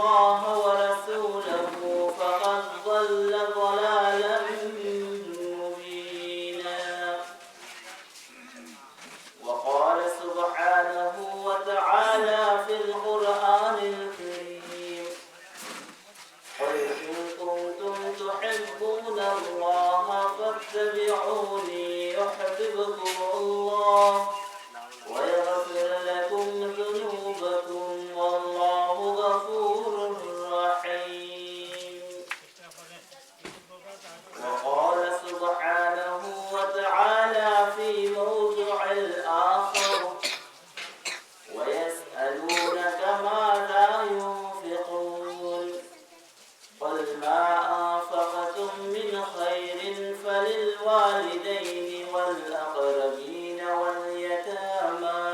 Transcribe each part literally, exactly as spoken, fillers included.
الله ورسوله فقد ضل ضلالا مبينا. وقال سبحانه وتعالى في القرآن الكريم: قل إن كنتم تحبون الله فاتبعوني يحببكم الله ويغفر لكم ذنوبكم والله غفور رحيم. وقال سبحانه وتعالى في موضع آخر: ويسألونك ماذا ينفقون، قل ما أنفقتم من خير فللوالدين والأقربين واليتامى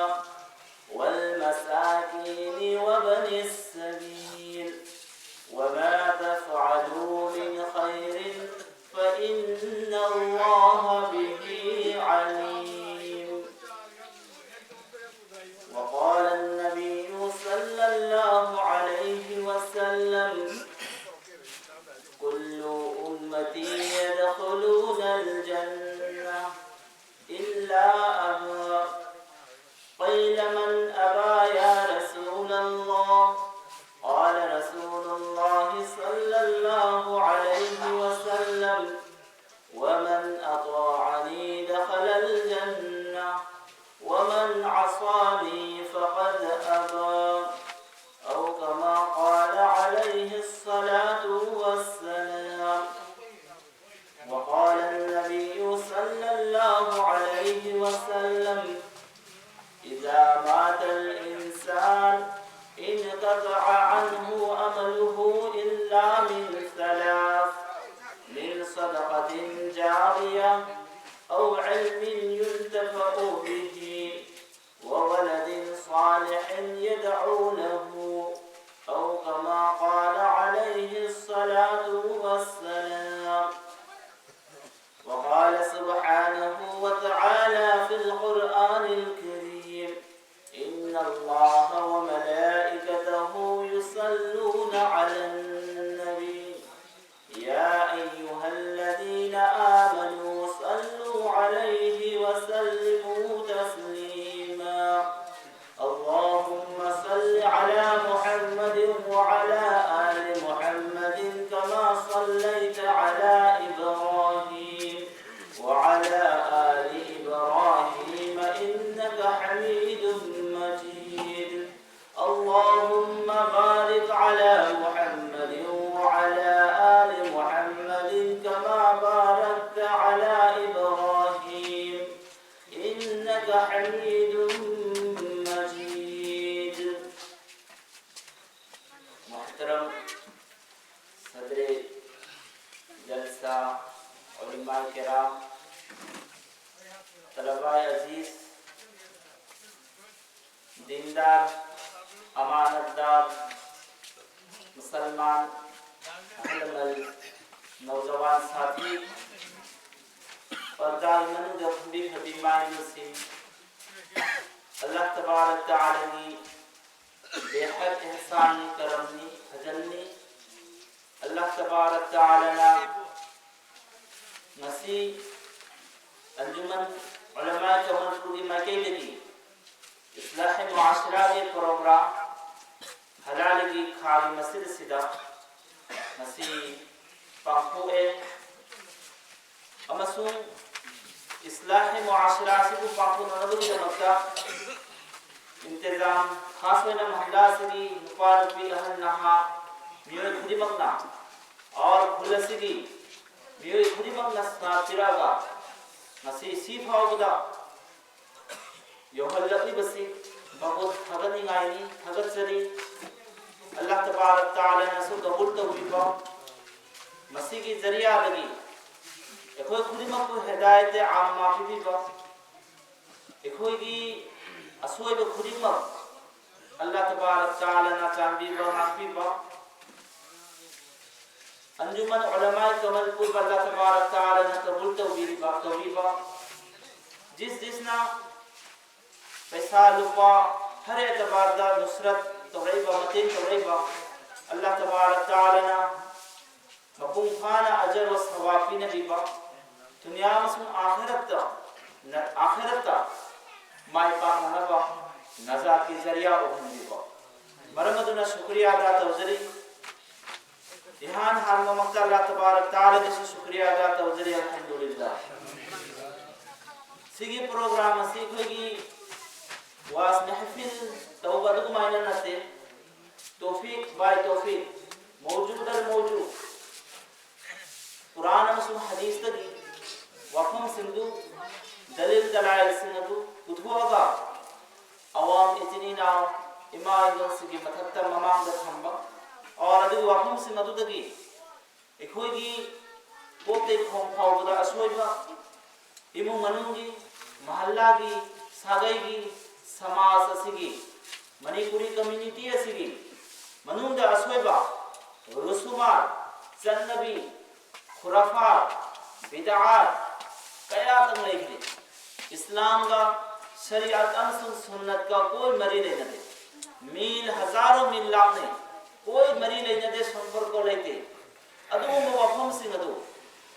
والمساكين وابن السبيل، وما تفعلوا من خير فإن الله به عليم. وقال النبي صلى الله عليه وسلم: كل أمتي يدخلون الجنة إلا أبا. قيل: من أبى يا رسول الله؟ قال رسول الله صلى الله عليه وسلم: ومن أطاعني دخل الجنة، ومن عصاني فقد أبى، أو كما قال عليه الصلاة والسلام. وقال النبي صلى الله عليه وسلم: إذا مات الإنسان انقطع عنه عمله إلا من ثلاث: من صدقة جارية، أو علم ينتفع به، وولد صالح يدعو له، أو كما قال عليه الصلاة والسلام. وقال سبحانه وتعالى في القرآن الكريم: إن الله وملائكته يصلون على النبي. يا أيها الذين آمنوا صلوا عليه وسلموا تسليما. اللهم صل على محمد وعلى آل محمد كما صليت على إبراهيم وعلى آل إبراهيم إنك حميد مجيد. اللهم بارك على محمد وعلى آل محمد كما باركت على إبراهيم إنك حميد مجيد. محترم صدر جلسہ، علماء کرام، طلباء عزیز، دیندار، امانت دار، مسلمان، اہل مل، نوجوان ساتھی، پردہ منگا بی حبی مائدوسی، اللہ تبارک تعالیٰ نی بے حد احسانی، کرم نی، فضل نی، اللہ تبارک تعالیٰ نا مسی انجمن علماء کمل پوری مکیدگی اصلاح معاشرہ کے پروگرام حلالگی کھاری مسجد سدا مسی پنکھو اے امسون اصلاح معاشرہ سبو پنکھو ننبری مکہ انتظام خاص وینا محلہ سگی مقارب بھی اہل نہا میوے کھری مکنا اور کھلسگی میوے کھری مکنا سنا تیراغا مسی سی پھاو بدا یو حلقی بسی بغد حغنی غائنی حغت سری اللہ تبارک تعالی نسو قبول توفیقا مسیح کی ذریعہ لگی اکھوئی کھری مکو ہدایت عامہ پی بی با اکھوئی کی اسوئی بے کھری مک اللہ تبارک تعالی نا چان بی با حق بی با انجمن علماء کمل پور اللہ تبارک تعالی نا قبول توفیقا جس جس نا پیسہ لپا ہر اعتبار دا نصرت توڑائی با متین توڑائی با ꯑꯜꯂꯥꯍ ꯇꯕꯥꯔꯛ ꯇꯥꯂꯥꯅ ꯃꯄꯨꯡ ꯐꯥꯅ ꯑꯖꯔ ꯋꯥ ꯁꯋꯥꯕ ꯄꯤꯅꯕꯤꯕ, ꯗꯨꯅꯤꯌꯥ ꯑꯃꯁꯨꯡ ꯑꯥꯈꯤꯔꯠꯇ, ꯅ-, ꯑꯥꯈꯤꯔꯠꯇ ꯃꯥꯏ ꯄꯥꯛꯅꯅꯕ ꯅꯖꯥꯠꯀꯤ ꯖꯔꯤꯌꯥ ꯑꯣꯏꯍꯟꯕꯤꯕ꯫ ꯃꯔꯝ ꯑꯗꯨꯅ ꯁꯨꯀ꯭ꯔꯤꯌꯥ ꯑꯗꯥ ꯇꯧꯖꯔꯤ꯫ ꯏꯍꯥꯟ ꯍꯥꯟꯕꯃꯛꯇ ꯑꯜꯂꯥꯍ ꯇꯕꯥꯔꯛ ꯇꯥꯂꯥꯒꯤꯁꯨ ꯁꯨꯀ꯭ꯔꯤꯌꯥ ꯑꯗꯥ ꯇꯧꯖꯔꯤ, ꯑꯜꯍꯝꯗꯨꯂꯤꯜꯂꯥꯍ꯫ ꯁꯤꯒꯤ ꯄ꯭ꯔꯣꯒ꯭ꯔꯥꯝ ꯑꯁꯤ ꯑꯩꯈꯣꯏꯒꯤ ꯋꯥꯁ ꯃꯦꯍꯐꯤꯜ ꯇꯧꯕ ꯑꯗꯨꯒꯨꯃꯥꯏꯅ ꯅꯠꯇꯦ, ꯇꯣꯐꯤꯛ ꯕꯥꯏ ꯇꯣꯐꯤꯛ, ꯃꯧꯖꯨ ꯗꯔ ꯃꯧꯖꯨ, ꯀꯨꯔꯥꯟ ꯑꯃꯁꯨꯡ ꯍꯗꯤꯁꯇꯒꯤ ꯋꯥꯐꯝꯁꯤꯡꯗꯨ, ꯗꯂꯤꯜ ꯗꯂꯥꯏꯜꯁꯤꯡ ꯑꯗꯨ ꯄꯨꯊꯣꯛꯑꯒ ꯑꯋꯥꯝ ꯏꯆꯤꯟ ꯏꯅꯥꯎ, ꯏꯃꯥ ꯏꯟꯗꯣꯜꯁꯤꯡꯒꯤ ꯃꯊꯛꯇ, ꯃꯃꯥꯡꯗ ꯊꯝꯕ, ꯑꯣꯔ ꯑꯗꯨꯒꯤ ꯋꯥꯐꯝꯁꯤꯡ ꯑꯗꯨꯗꯒꯤ ꯑꯩꯈꯣꯏꯒꯤ ꯀꯣꯛꯇꯩ ꯈꯣꯡ ꯐꯥꯎꯕꯗ ꯑꯁꯣꯏꯕ, ꯏꯃꯨꯡ ꯃꯅꯨꯡꯒꯤ, ꯃꯍꯜꯂꯥꯒꯤ, ꯁꯥꯒꯩꯒꯤ, ꯁꯃꯥꯖ ꯑꯁꯤꯒꯤ, ꯃꯅꯤꯄꯨꯔꯤ ꯀꯝꯃ꯭ꯌꯨꯅꯤꯇꯤ ꯑꯁꯤꯒꯤ ꯃꯅꯨꯡꯗ ꯑꯁꯣꯏꯕ, ꯔꯨꯁꯨꯃꯥꯠ, ꯆꯠꯅꯕꯤ, ꯈꯨꯔꯥꯐꯥꯠ, ꯕꯤꯗꯥꯑꯠ ꯀꯌꯥ ꯇꯪ ꯂꯩꯈ꯭ꯔꯦ꯫ ꯏꯁꯂꯥꯝꯒ ꯁꯔꯤꯌꯠ ꯑꯃꯁꯨꯡ ꯁꯨꯟꯅꯠꯀ ꯀꯣꯏ ꯃꯔꯤ ꯂꯩꯅꯗꯦ꯫ ꯃꯤꯜ ꯍꯖꯥꯔꯣ ꯃꯤꯜ ꯂꯥꯛꯅꯩ, ꯀꯣꯏ ꯃꯔꯤ ꯂꯩꯅꯗꯦ, ꯁꯣꯟꯄꯔꯀꯣ ꯂꯩꯇꯦ꯫ ꯑꯗꯨꯒꯨꯝꯕ ꯋꯥꯐꯝꯁꯤꯡ ꯑꯗꯨ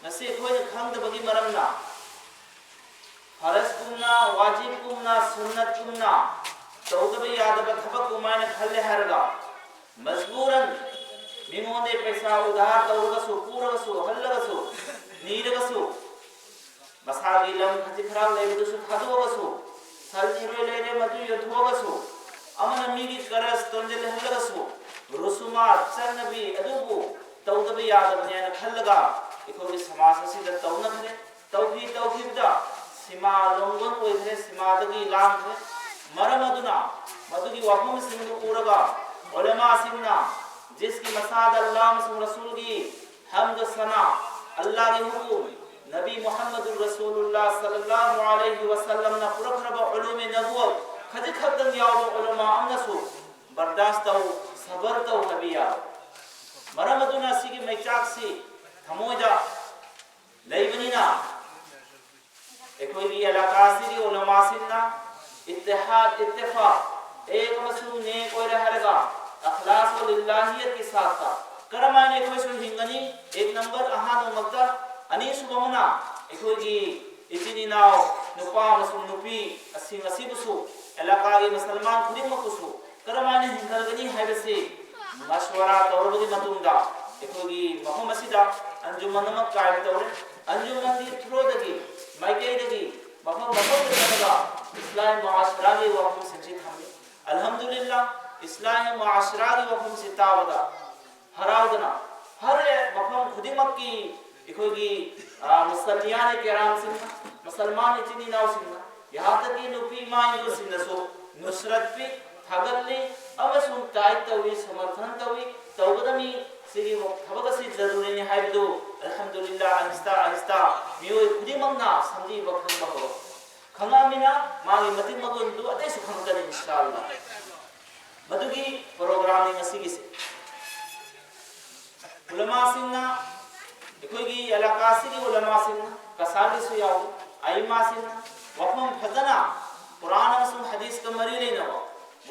ꯉꯁꯤ ꯑꯩꯈꯣꯏꯅ ꯈꯪꯗꯕꯒꯤ ꯃꯔꯝꯅ, ꯐꯔꯖꯀꯨꯝꯅ, ꯋꯥꯖꯤꯕꯀꯨꯝꯅ, ꯁꯨꯟꯅꯠꯀꯨꯝꯅ ꯇꯧꯗꯕ ꯌꯥꯗꯕ ꯊꯕꯛ ꯀꯨꯝꯃꯥꯏꯅ ꯈꯜꯂꯦ ꯍꯥꯏꯔꯒ, ꯃꯖꯕꯨꯔꯟ ꯃꯤꯉꯣꯟꯗ ꯄꯩꯁꯥ ꯎꯙꯥꯔ ꯇꯧꯔꯒꯁꯨ, ꯄꯨꯔꯒꯁꯨ, ꯍꯜꯂꯒꯁꯨ, ꯅꯤꯔꯒꯁꯨ, ꯃꯁꯥꯒꯤ ꯂꯝ ꯈꯖꯤꯛ ꯈꯔꯥꯛ ꯂꯩꯕꯗꯨꯁꯨ ꯊꯥꯗꯣꯛꯑꯒꯁꯨ, ꯁꯟ ꯏꯔꯣꯏ ꯂꯩꯔꯦ ꯃꯗꯨ ꯌꯣꯟꯊꯣꯛꯑꯒꯁꯨ, ꯑꯃꯅ ꯃꯤꯒꯤ ꯀꯔꯖ ꯇꯣꯟꯖꯜꯍꯜꯂꯒꯁꯨ, ꯔꯨꯁꯨꯃꯥꯠ, ꯆꯠꯅꯕꯤ ꯑꯗꯨꯕꯨ ꯇꯧꯗꯕ ꯌꯥꯗꯕꯅꯦꯅ ꯈꯜꯂꯒ ꯑꯩꯈꯣꯏꯒꯤ ꯁꯃꯥꯖ ꯑꯁꯤꯗ ꯇꯧꯅꯈ꯭ꯔꯦ꯫ ꯇꯧꯈꯤ ꯇꯧꯈꯤꯕꯗ ꯁꯤꯃꯥ ꯂꯣꯡꯒꯣꯟ ꯑꯣꯏꯈ꯭ꯔꯦ, ꯁꯤꯃꯥꯗꯒꯤ ꯂꯥꯡꯈ꯭ꯔꯦ꯫ ꯃꯔꯝ ꯑꯗꯨꯅ ꯃꯗꯨꯒꯤ ꯋꯥꯐꯝꯁꯤꯡꯗꯨ ꯎꯔꯒ ꯎꯂꯃꯥꯁꯤꯡꯅ ꯖꯤꯁꯀꯤ ꯃꯁꯥꯗ ꯑꯜꯂꯥꯍ ꯑꯃꯁꯨꯡ ꯔꯁꯨꯜꯒꯤ ꯍꯝꯗ ꯁꯅꯥ, ꯑꯜꯂꯥꯍꯒꯤ ꯍꯨꯀꯨꯝ, ꯅꯕꯤ ꯃꯨꯍꯝꯃꯗꯨꯔ ꯔꯁꯨꯂꯨꯜꯂꯥꯍ ꯁꯜꯂꯜꯂꯥꯍꯨ ꯑꯂꯩꯍꯤ ꯋꯁꯜꯂꯝꯅ ꯄꯨꯔꯛꯈ꯭ꯔꯕ ꯎꯂꯨꯃꯦ ꯅꯕꯨꯋꯠ ꯈꯖꯤꯛ ꯈꯛꯇꯪ ꯌꯥꯎꯕ ꯎꯂꯃꯥ ꯑꯃꯅꯁꯨ ꯕꯔꯗꯥꯁ ꯇꯧ, ꯁꯕꯔ ꯇꯧ ꯍꯥꯏꯕ ꯌꯥꯔꯣꯏ꯫ ꯃꯔꯝ ꯑꯗꯨꯅ ꯁꯤꯒꯤ ꯃꯩꯆꯥꯛꯁꯤ ꯊꯃꯣꯏꯗ ꯂꯩꯕꯅꯤꯅ ꯑꯩꯈꯣꯏꯒꯤ ꯑꯦꯂꯥꯀꯥꯁꯤꯒꯤ ꯎꯂꯃꯥꯁꯤꯡꯅ ꯏꯠꯇꯤꯍꯥꯗ, ꯏꯠꯇꯤꯐꯥꯛ, ꯑꯦꯛ ꯑꯃꯁꯨꯡ ꯅꯦꯛ ꯑꯣꯏꯔꯦ ꯍꯥꯏꯔꯒ ꯑꯈ꯭ꯂꯥꯁ ꯋꯥ ꯂꯤꯜꯂꯥꯍꯤꯌꯠꯀꯤ ꯁꯥꯠꯇ ꯀꯔꯝꯍꯥꯏꯅ ꯑꯩꯈꯣꯏꯁꯨ ꯍꯤꯡꯒꯅꯤ? ꯑꯦꯛ ꯅꯝꯕꯔ ꯑꯍꯥꯟꯕꯃꯛꯇ꯫ ꯑꯅꯤꯁꯨꯕ ꯑꯃꯅ ꯑꯩꯈꯣꯏꯒꯤ ꯏꯆꯤꯟ ꯏꯅꯥꯎ ꯅꯨꯄꯥ ꯑꯃꯁꯨꯡ ꯅꯨꯄꯤ ꯑꯁꯤꯡ ꯑꯁꯤꯕꯨꯁꯨ, ꯑꯦꯂꯥꯀꯥꯒꯤ ꯃꯨꯁꯜꯃꯥꯟ ꯈꯨꯗꯤꯡꯃꯛꯄꯨꯁꯨ ꯀꯔꯝꯍꯥꯏꯅ ꯍꯤꯡꯒꯠꯒꯅꯤ ꯍꯥꯏꯕꯁꯤ ꯃꯁꯋꯥꯔꯥ ꯇꯧꯔꯕꯒꯤ ꯃꯇꯨꯡꯗ ꯑꯩꯈꯣꯏꯒꯤ ꯃꯐꯝ ꯑꯁꯤꯗ ꯑꯟꯖꯨꯃꯟ ꯑꯃ ꯀꯥꯏꯝ ꯇꯧꯔꯦ꯫ ꯑꯟꯖꯨꯃꯟꯒꯤ ꯊ꯭ꯔꯣꯗꯒꯤ, ꯃꯥꯏꯀꯩꯗꯒꯤ ꯃꯐꯝ ꯃꯐꯝꯗ ꯆꯠꯂꯒ ꯏꯁꯂꯥꯍꯤ ꯃꯨꯑꯥꯁꯔꯥꯒꯤ ꯋꯥꯐꯝꯁꯤꯡꯁꯤ ꯊꯝꯃꯤ꯫ ꯑꯜꯍꯝꯗꯨꯂꯤꯜꯂꯥ, ꯏꯁꯂꯥꯍꯤ ꯃꯨꯑꯥꯁꯔꯥꯒꯤ ꯋꯥꯐꯝꯁꯤ ꯇꯥꯕꯗ ꯍꯔꯥꯎꯗꯅ ꯐꯔꯦ꯫ ꯃꯐꯝ ꯈꯨꯗꯤꯡꯃꯛꯀꯤ ꯑꯩꯈꯣꯏꯒꯤ, ꯑ, ꯃꯨꯁꯂꯤꯌꯥꯅꯤ ꯀꯦꯔꯥꯝꯁꯤꯡꯅ, ꯃꯨꯁꯜꯃꯥꯟ ꯏꯆꯤꯟ ꯏꯅꯥꯎꯁꯤꯡꯅ, ꯌꯍꯥꯟ ꯇꯛꯀꯤ ꯅꯨꯄꯤ ꯏꯃꯥ ꯏꯟꯗꯨꯁꯤꯡꯅꯁꯨ ꯅꯨꯁꯔꯠ ꯄꯤ, ꯊꯥꯒꯠꯂꯤ ꯑꯃꯁꯨꯡ ꯇꯥꯏꯠ ꯇꯧꯏ, ꯁꯃꯔꯊꯟ ꯇꯧꯏ꯫ ꯇꯧꯒꯗꯕꯅꯤ, ꯁꯤꯒꯤ ꯊꯕꯛ ꯑꯁꯤ ꯖꯔꯨꯔꯤꯅꯤ ꯍꯥꯏꯕꯗꯨ ꯑꯜꯍꯝꯗꯨꯂꯤꯜꯂꯥ, ꯑꯍꯤꯁꯇꯥ ꯑꯍꯤꯁꯇꯥ ꯃꯤꯑꯣꯏ ꯈꯨꯗꯤꯡꯃꯛꯅ ꯁꯝꯖꯤꯕ ꯈꯪꯕ ꯍꯧꯔꯛꯏ꯫ ꯈꯪꯉꯛꯑꯃꯤꯅ ꯃꯥꯒꯤ ꯃꯇꯤꯛ ꯃꯒꯨꯟꯗꯨ ꯑꯇꯩꯁꯨ ꯈꯪꯉꯛꯀꯅꯤ ꯏꯟꯁꯥ ꯑꯜꯂꯥ꯫ ꯃꯗꯨꯒꯤ ꯄ꯭ꯔꯣꯒ꯭ꯔꯥꯝꯅꯤ ꯉꯁꯤꯒꯤꯁꯦ꯫ ꯎꯂꯃꯥꯁꯤꯡꯅ, ꯑꯩꯈꯣꯏꯒꯤ ꯑꯦꯂꯥꯀꯥꯁꯤꯒꯤ ꯎꯂꯃꯥꯁꯤꯡꯅ, ꯀꯁꯥꯔꯒꯤꯁꯨ ꯌꯥꯎꯏ, ꯑꯏꯃꯥꯁꯤꯡꯅ ꯋꯥꯐꯝ ꯐꯖꯅ ꯀꯨꯔꯥꯟ ꯑꯃꯁꯨꯡ ꯍꯗꯤꯁꯀ ꯃꯔꯤ ꯂꯩꯅꯕ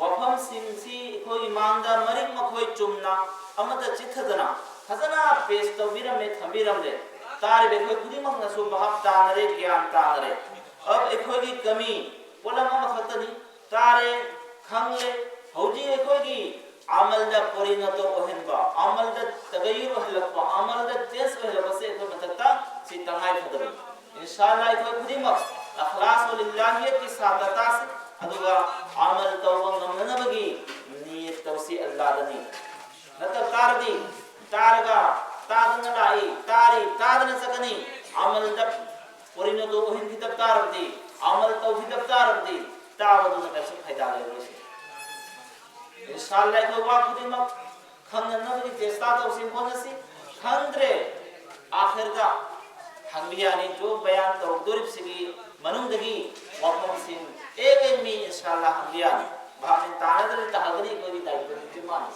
ꯋꯥꯐꯝꯁꯤꯡꯁꯤ ꯑꯩꯈꯣꯏꯒꯤ ꯃꯥꯡꯗ ꯃꯔꯤꯛ ꯃꯈꯣꯏ ꯆꯨꯝꯅ ꯑꯃꯠꯇ ꯆꯤꯠꯊꯗꯅ ꯐꯖꯅ ꯄꯦꯁ ꯇꯧꯕꯤꯔꯝꯃꯦ, ꯊꯝꯕꯤꯔꯝꯂꯦ꯫ ꯇꯥꯔꯤꯕ ꯑꯩꯈꯣꯏ ꯈꯨꯗꯤꯡꯃꯛꯅꯁꯨ ꯚꯥꯞ ꯇꯥꯅꯔꯦ, ꯒ꯭ꯌꯥꯟ ꯇꯥꯅꯔꯦ꯫ ꯑꯗꯨ ꯑꯩꯈꯣꯏꯒꯤ ꯀꯃꯤ ꯄꯣꯠꯂꯝ ꯑꯃꯈꯛꯇꯅꯤ꯫ ꯇꯥꯔꯦ, ꯈꯪꯂꯦ꯫ ꯍꯧꯖꯤꯛ ꯑꯩꯈꯣꯏꯒꯤ ꯑꯃꯜꯗ ꯄꯣꯔꯤꯅꯣꯇꯣ ꯑꯣꯏꯍꯟꯕ, ꯑꯃꯜꯗ ꯇꯒꯌꯨꯔ ꯑꯣꯏꯍꯜꯂꯛꯄ, ꯑꯃꯜꯗ ꯆꯦꯟꯖ ꯑꯣꯏꯍꯜꯂꯛꯄꯁꯦ ꯑꯩꯈꯣꯏ ꯃꯊꯛꯇ ꯁꯤ ꯇꯉꯥꯏ ꯐꯗꯕꯅꯤ꯫ ꯏꯟꯁꯥ ꯑꯜꯂꯥ ꯑꯩꯈꯣꯏ ꯈꯨꯗꯤꯡꯃꯛ ꯑꯈ꯭ꯂꯥꯁ ꯂꯤꯜꯂꯥꯍꯤꯌꯠꯀꯤ ꯁꯥꯠꯇ ꯇꯥꯁꯤ, ꯑꯗꯨꯒ ꯑꯃꯜ ꯇꯧꯕ ꯉꯝꯅꯅꯕꯒꯤ ꯅꯤꯌꯠ ꯇꯧꯁꯤ ꯑꯜꯂꯥꯗꯅꯤ꯫ ꯅꯠꯇꯕ ꯇꯥꯔꯗꯤ, ꯇꯥꯔꯒ ꯇꯥꯗꯅ ꯂꯥꯛꯏ, ꯇꯥꯔꯤ, ꯇꯥꯗꯅ ꯆꯠꯀꯅꯤ꯫ ꯑꯃꯜꯗ ꯄꯣꯔꯤꯅꯣꯇꯣ ꯑꯣꯏꯍꯟꯈꯤꯗꯕ ꯇꯥꯔꯕꯗꯤ, ꯑꯃꯜ ꯇꯧꯈꯤꯗꯕ ꯇꯥꯔꯕꯗꯤ, ꯇꯥꯕꯗꯨꯅ ꯀꯔꯤꯁꯨ ꯐꯥꯏꯗꯥ ꯂꯩꯔꯣꯏꯁꯦ꯫ ꯏꯟꯁꯥ ꯑꯜꯂꯥ ꯑꯩꯈꯣꯏ ꯋꯥ ꯈꯨꯗꯤꯡꯃꯛ ꯈꯪꯅꯅꯕꯒꯤ ꯆꯦꯁꯇꯥ ꯇꯧꯁꯤ, ꯍꯣꯠꯅꯁꯤ꯫ ꯈꯪꯗ꯭ꯔꯦ, ꯑꯥꯈꯤꯔꯗ ꯍꯪꯕ ꯌꯥꯅꯤ꯫ ꯖꯣ ꯕꯌꯥꯟ ꯇꯧꯗꯣꯔꯤꯕꯁꯤꯒꯤ ꯃꯅꯨꯡꯗꯒꯤ ꯋꯥꯐꯝꯁꯤꯡ ꯑꯦꯛ ꯑꯦꯛ ꯃꯤ ꯏꯟꯁꯥ ꯑꯜꯂꯥ ꯍꯪꯕ ꯌꯥꯅꯤ꯫ ꯚꯥꯞ ꯃꯦꯟ ꯇꯥꯅꯗ꯭ꯔꯗꯤ ꯇꯥꯍꯜꯂꯒꯗꯤ ꯑꯩꯈꯣꯏꯒꯤ ꯗꯥꯏꯇ꯭ꯋꯅꯤ ꯃꯥꯅꯤ꯫